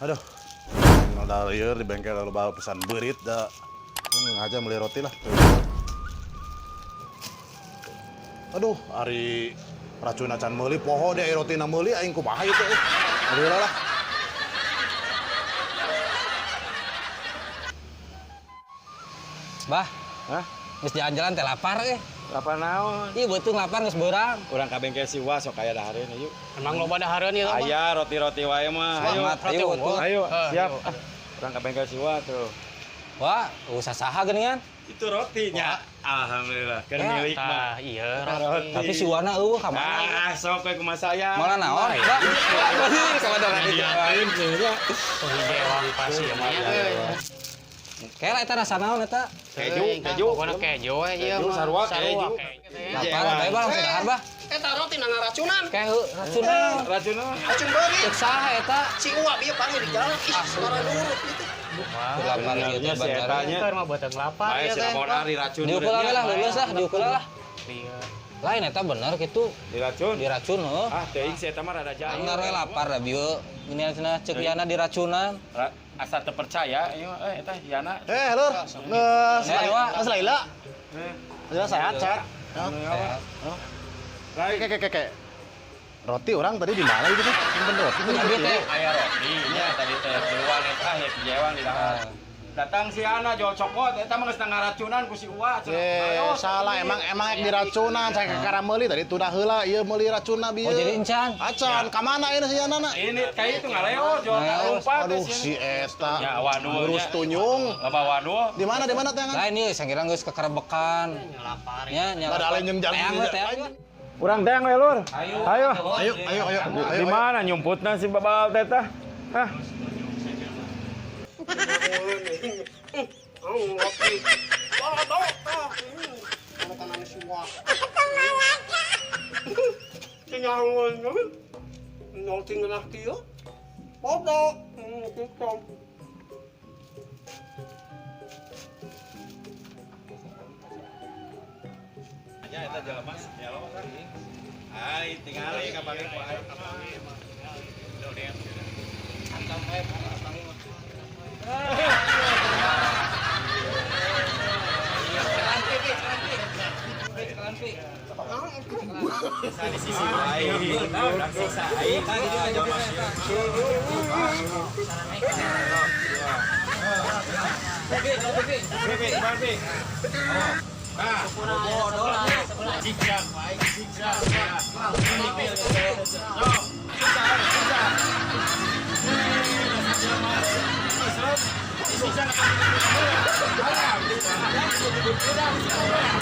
Aduh. Udah lieur di bengkel loba pesan beurit da. Ngaja beli roti lah. Aduh, ari racun acan meuli poho deh roti na meuli aing kumaha ieu teh. Aduh lah. Bah, Hah? geus jalan-jalan teh lapar eh. Lapar naon? Ih, beuteung lapar geus beurang. Urang ka bengkel si Wa sok aya dahareun yuk. Emang loba dahareun ieu mah. Aya roti-roti wae mah. Ayo. Semangat, ayo tuh. Ayo, Eh, siap. ayo. Ah, urang ka bengkel si Wa tuh. Wah, usah saha geuningan. Itu rotinya. Alhamdulillah, keur Ya. milik mah. Tah, iya roti. Roti. Tapi si Wana eueuh ka mana? Ah, sok we kumaha saya. Malah naon? Bah, bener ka mana roti. Diakeun cenah. Oh, hijewang pasti ya mah nya euy. Kela eta rasa naon eta? Keju, keju. Pokona keju we ieu Keju, mah. sarua keju. Lapar, bae bah langsung dahar bah. Eta roti na ngaracunan. Kayak heuh, racunan. Racun mah. Racun beuri. Cek saha eta? Si Uwa bieu panggil di jalan. Ih, suara nurut gitu. Lapar ieu teh Benernya si bandara. etanya. Keur mah beuteung lapar Bae ieu si teh. Ramon ari racun. Diukur we lah, lulus lah, diukur lah. Iya. Lain eta bener kitu, Diracun. diracun heuh. Ah, teuing si eta mah rada jahil. Anggar we lapar da bieu. Ini cenah ceuk Yana diracunan. Asa teu percaya ieu mah eh eta Yana. Eh, lur. Geus, Eh, Wa. geus Laila. Laila sehat, sehat. Sehat. Ke ke ke ke. Roti orang tadi di mana itu teh? Simpen roti tadi. Abi teh. Aya roti nya tadi teh keluar eta ya jewang di dahar. Datang si Ana jual cokot eta mah geus ngaracunan ku si Uwa cenah. Eh, Ayo, salah emang emang ek diracunan saya ke meuli tadi tudah heula ieu meuli racunna bieu. Oh jadi encan. Acan, ka mana ini si Yana na? Ini kayak itu ngaleo jual Ngaleo. lompat Aduh si eta. Ya, waduh, Ngurus nya. tunyung. Loba waduh. Di mana teh? Lain ieu sangira geus kekerebekan. Lapar. Nya nya. Ada lain jeung jalan. Teang we teang. Urang teang we lur. Ayo. Ayo, ayo, ayo. Di Ayo. mana nyumputna si babal teh tah? Hah? Oh, roti. Wah, tah. Makanan si Uwa. Tinyawan Roti ngeunah kieu. Bodo. Gitu. Nya eta jelema gelo kan. Ai tingali ka panggil ku aing. Di sisi aing. Urang siksa aing. Bi, bi, bi. Nah, siksa aing, siksa. Siksa, siksa. Siksa.